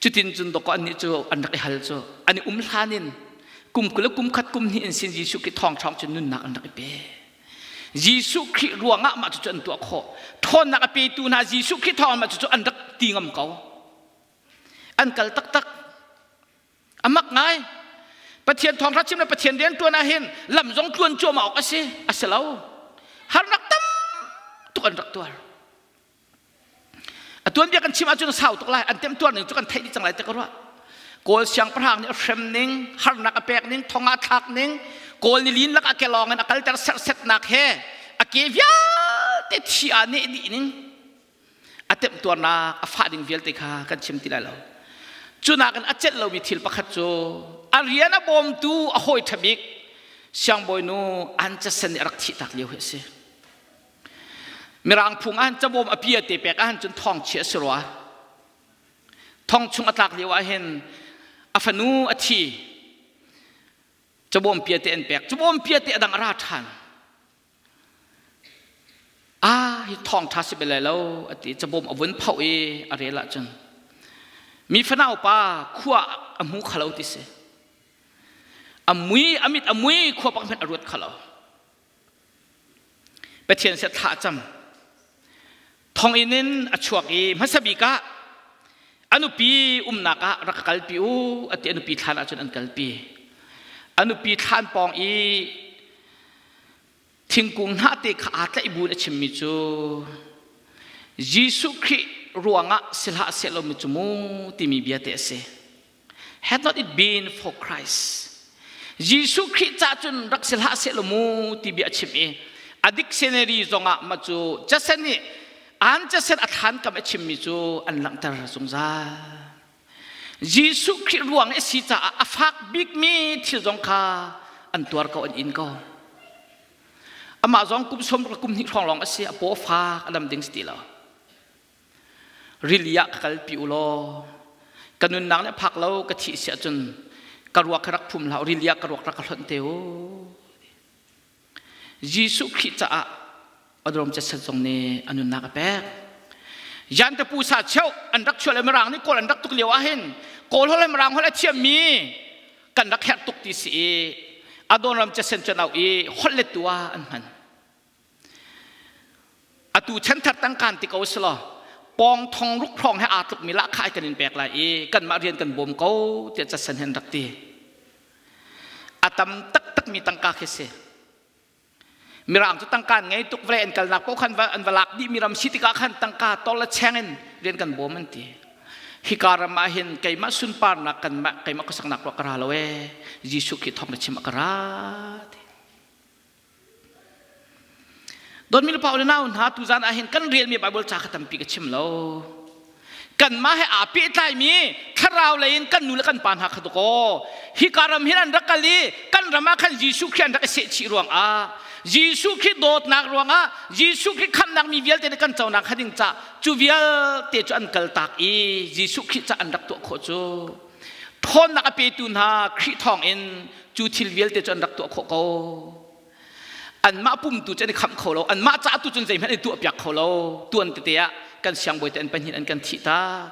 Cutin cun dawkaw annih cu an rak i hal cu an i um hlan in kum 20 le kum khat kum hnih in sin Jesuh Khrih thawngṭha cu nunnak an rak i pe. Jesuh Khrih ruangah mah cucu an tuah khawh. Ṭhawnnak a petu hna Jesuh Khrih thawng mah cucu an rak ti ngam ko. An kal taktak. A mak ngai. Pathian thawngṭha chim le Pathian rian ṭuan ah hin lam zong tluan cuahmah awk a si. A si lo. Harnak tam tuk an rak tuar. A tuanbia kan chim ahcun sau tuk lai. An temtuar ning cu kan theih dih cang lai ti ka ruah. Kawl siangpahrang nih a hrem ning, harnak a pek ning, thong ah thlak ning, Kawl nilin lakah kelawng in a kalter serhsetnak he a ke vialte thi ah neh dih ning a temtuarnak a fah ding vialte kha kan chim ti lai lo. Cu nakin a celh lomi thil pakhat cu a rian a bawmtu a hawi ṭha bik siangbawinu An Casen nih a rak thihtak lio hi a si. Mirang phung ah cabawm a pia te pek ahhin cun thawng chia a si rua. Thong chung a tlak lio ahhin a fanu a thi. Cabawm pia te an pek. Cabawm pia te a dang a ra ṭhan. Ah hi thawng ṭha si bel lai lo a ti. Cabawm a vun phoh i a rel ahcun mi fanau pa khua a hmu kho lo ti si. A mui a mit a mui khua pak hmanh a ruat kho lo. Pathian seh thla a cam. Thonginn in a chuak i hmasa bik ah a nupi umnak ah rak ka kalpi u a ti a nupi thlan ahcun an kalpi. A nupi thlan pawng i thingkung hnah te kha aa tlaih bu in a chimmi cu Jesuh Khrih ruangah si hlah seh lomi cu mu timi bia te a si. Had not it been for Christ, Jesuh Khrih ca cun rak si hlah seh law mu ti bia a chim i a dictionary zongah ma cu casen nih an casen a thlan kam a chimmi cu an langhter zungzal. Jesuh Khrih ruang i si caah a fak bikmi thil zong kha an tuar ko an in ko. Amah zong kum som kum hnih hrawng lawng a si a paw fak a dam ding si ti lo. Rili ah ka kalpi u law ka nunnak nih a phak lo ka thih si ahcun ka ruak hi rak phum hlah rili ah ka ruak rak ka hlonh te u. Jesuh Khrih caah Adrom cetset zong nih a nunnak a pek. Jan te pu sa cheu an rak chuah le mirang nih kawl an rak tuk lio ahhin kawl holh le mirang holh a thiammi kan rak herh tuk ti si i Adonram cetsen cu an auh i holh lettu ah an hman. Atu chanthar tangkaan ti ko si law pawng thong ruk hrawng he aa tlukmi lahkhah kan in pek lai i kanmah rian kan bawm ko tiah casen he an rak ti. A tam taktakmi tangka khi si. Mirang cu tangka an ngei tuk vawlei an kalnak paoh khan an va lak dihmi ram si tikah khan tangka tol le cheng in rian kan bawm an ti. Hika ram ah hin keimah sunparnak kanmah keimah khuasaknak ruah ka ra lo ee. Jesuh Khrih thawng na chim ah ka ra ti. Dawtmi le pa le nau hna tuzan ah hin kan relmi Bible ca kha tampi ka chim lo. Kanmah he aa pehtlaimi thlarau lei in kan nu le kan pa hna kha dakaw hika ram hin an rak kal i kan ram ah khan Jesuh Khrih an rak i sehchih ruangah Jesuh Khrih dawtnak ruangah Jesuh Khrih khamhnak mi vialte nih kan conak kha ding ca cu vialte cu an kaltak i Jesuh Khrih ca an rak tuah khawh cu ṭhawnnak a petu hna Khrih thawngin cu thil vialte cu an rak tuah khawh ko. Anmah pumtu cu an i khamh kho lo. Anmah caah tu cun zeihmanh an i tuahpiak kho lo. Tuan tete ah kan siangbawi te an pahnih an kan thih tak.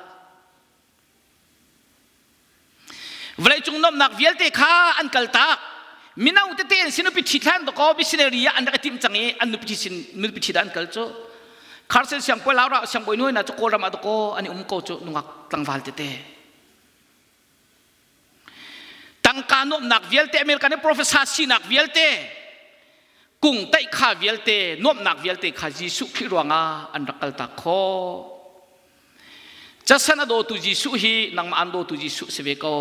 Vawleicung nuamhnak vialte kha an kaltak. Mino tete an si nupi ṭhi thlan dakaw missionary ah an rak i timh cang i an nupi ṭhi sin nupi ṭhi dah an kal cu. Carson siangbawi Laura siangbawi nu hna cu Kawlram ah dakaw an i um ko cu nungak tlangval tete. Tangka nuamhnak vialte American i professor sinak vialte kung taih kha vialte nuamhnak vialte kha Jesuh Khrih ruangah an rak kaltak khawh. Casan a dawtu Jesuh hi nangmah an dawtu Jesuh si ve ko.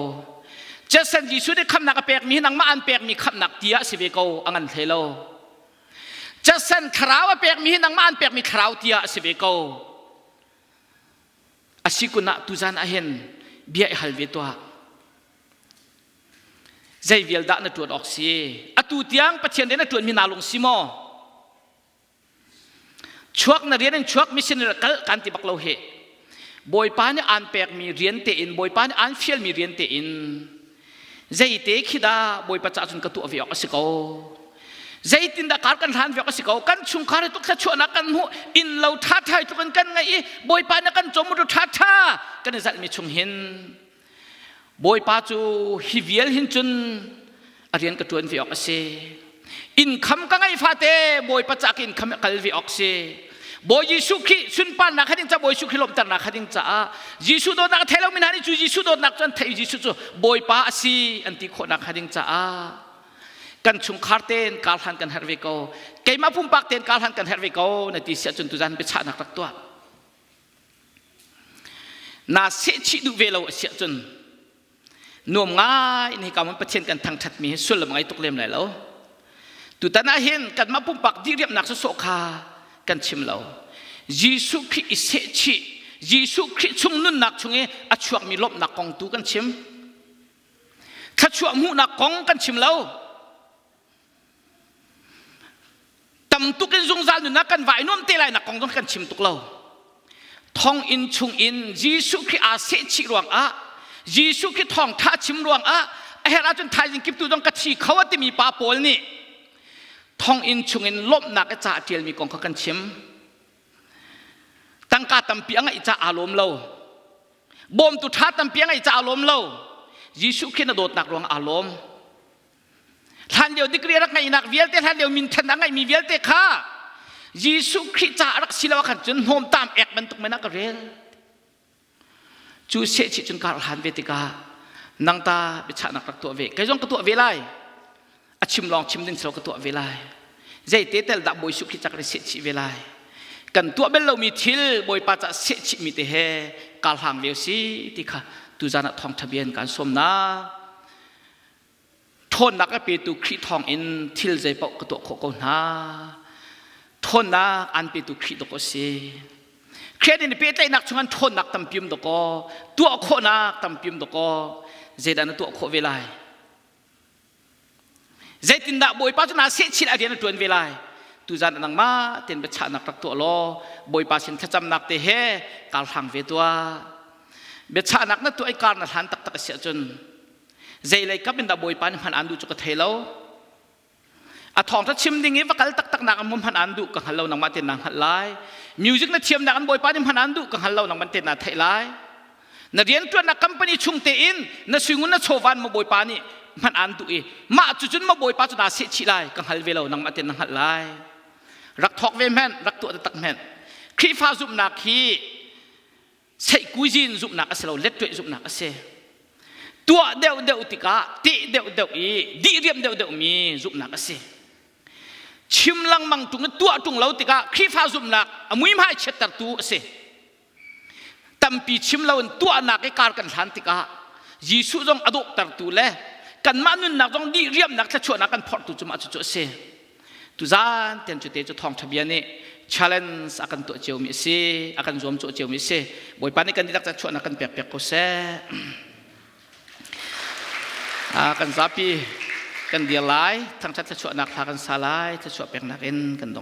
Casan Jesuh nih khamnak a pekmi hi nangmah an pekmi khamnak tia si ve ko a ngan hlei lo. Casan thlarau a pekmi hi nangmah an pekmi thlarau tia a si ve ko. A si kun ah tuzan ah hin bia i hal ve tuah. Zei vial dah na ṭuan awk si? Atu tiang Pathian rian na ṭuanmi naa lung si maw? Chuak na rian in chuak missionary kal kan ti bak lo hi. Bawipa nih aan pekmi rian tein, Bawipa nih aan fialmi rian tein zeite khi dah Bawipa caah cun ka tuah ve awk a si ko. Zeitindah kar kan hlan ve awk a si ko. Kan chungkhar hi tuk thluachuahnak kan hmuh, inn lo ṭhaṭha hi tluk in kan ngeih i Bawipa nih kan cawm ṭhaṭha kan i zalhmi chung hin Bawipa cu hi vial hin cun a rian ka ṭuan ve awk a si. Income ka ngeih fate Bawipa ca ka income kal ve awk si. Bawi Jesuh Khrih sunparnak kha ding ca Bawi Jesuh Khrih lawmhternak kha ding caah Jesuh dawtnak a thei lomi hna nih cu Jesuh dawtnak cu an theih Jesuh cu Bawipa a si an ti khawhnak kha ding caah kan chungkhar tein kar hlan kan herh ve ko. Keimah pumpak tein kar hlan kan herh ve ko na ti si ahcun tuzan biachahnak rak tuah. Na sehchih duh ve lo a si ahcun nuam ngai in hika Pathian kan thangṭhatmi hi sullam ngei tuk lem lai lo. Tutan ah hin kanmah pumpak diriamnak sawsawh kha kan chim lo. Jesuh Khrih i sehchih, Jesuh Khrih chung nunnak chung i a chuakmi lawmhnak kong tu kan chim. Thluachuah hmuhnak kong kan chim lo. Tam tuk in zungzal nunnak kan vai nuam te lai nak kong zong kan chim tuk lo. Thonginn chung in Jesuh Khrih aa sehchih ruangah, Jesuh Khrih thawngtha chim ruangah a herh ahcun thaizing kiptu zong ka thi kho a timi pa Paul nih thonginn chung in lawmhnak i ca a ṭialmi kong kha kan chim. Tangka tampi a ngeih caah aa lawm lo. Bawmtu ṭha tampi a ngeih caah aa lawm lo. Jesuh Khrih na dawtnak ruangah aa lawm. Hlanlio degree a rak ngeihnak vialte, hlanlio minthan a ngeihmi vialte kha Jesuh Khrih ca a rak si lo ah khan cun hnawmtam ek bantuk men ah ka rel. Cu sehchih cun kar hlan ve tikah nang ta biachahnak rak tuah ve. Kei zong ka tuah ve lai. A chim lawng chim ding silo ka tuah ve lai. Zeite tel dah Bawi Jesuh Khrih ca kan i sehchih ve lai. Kan tuah bel lomi thil Bawipa ca sehchihmi te he kar hlang ve si ti kha tuzan ah thawngtha bia in kaan sawm na. Ṭhawnnak a petu Khrih thawngin thil zeipaoh ka tuah khawh ko hna. Ṭhawnnak aan petu Khrih dawk a si. Khrih nih pehtlaihnak chungah ṭhawnnak tampi um dawkaw, tuah khawhnak tampi um dawkaw, zeidah na tuah khawh ve lai? Zeitindah Bawipa cu naa sehchih a rian a ṭuan ve lai? Tuzan ah nangmah tein biachahnak rak tuah law Bawipa sin thlacamnak te he kar hlang ve tuah. Biachahnak na tuah i kar na hlan taktak a si ahcun Zeilei kap in dah Bawipa nih hman aan duh cu ka thei lo. A thawngṭha chim ding i va kal taktak nak an hman aan duh ka hngal lo nangmah tein naa hngalh lai. Music na thiamnak an Bawipa nih hman aan duh ka hngal lo nangmah tein naa theih lai. Na rianṭuannak company chung tein na suingun na chawvan ma Bawipa nih hman aan duh i mah cucun ma Bawipa cu naa sehchih lai ka hngal ve lo nangmah tein na hngalh lai. Rak thawk ve hmenh, rak tuah taktak hmenh. Khrihfa zumhnak hi seihkuizin zumhnak a si lo lettuaih zumhnak a si. Tuah deuhdeuh tikah teh deuhdeuh i dihriam deuhdeuh mi zumhnak a si. Chim lengmang tung i tuah tung lo tikah Khrihfa zumhnak a muihmai chiattertu a si. Tampi chim lo in tuahnak i kar kan hlan tikah Jesuh zong a dawhtertu le kanmah nunnak zong dihriamnak thluachuahnak kan phorhtu cu mah cucu a si. Tuzan tian cu te cu thawngtha bia nih challenge a kan tuah ciomi a si, a kan zuam cawh ciomi a si. Bawipa nih kan dihlak ca chuahnak kan pek piak ko seh. Kan zapi kan dir lai, thangthat thluachuahnak hla kan sa lai, thluachuah peknak in kan dong.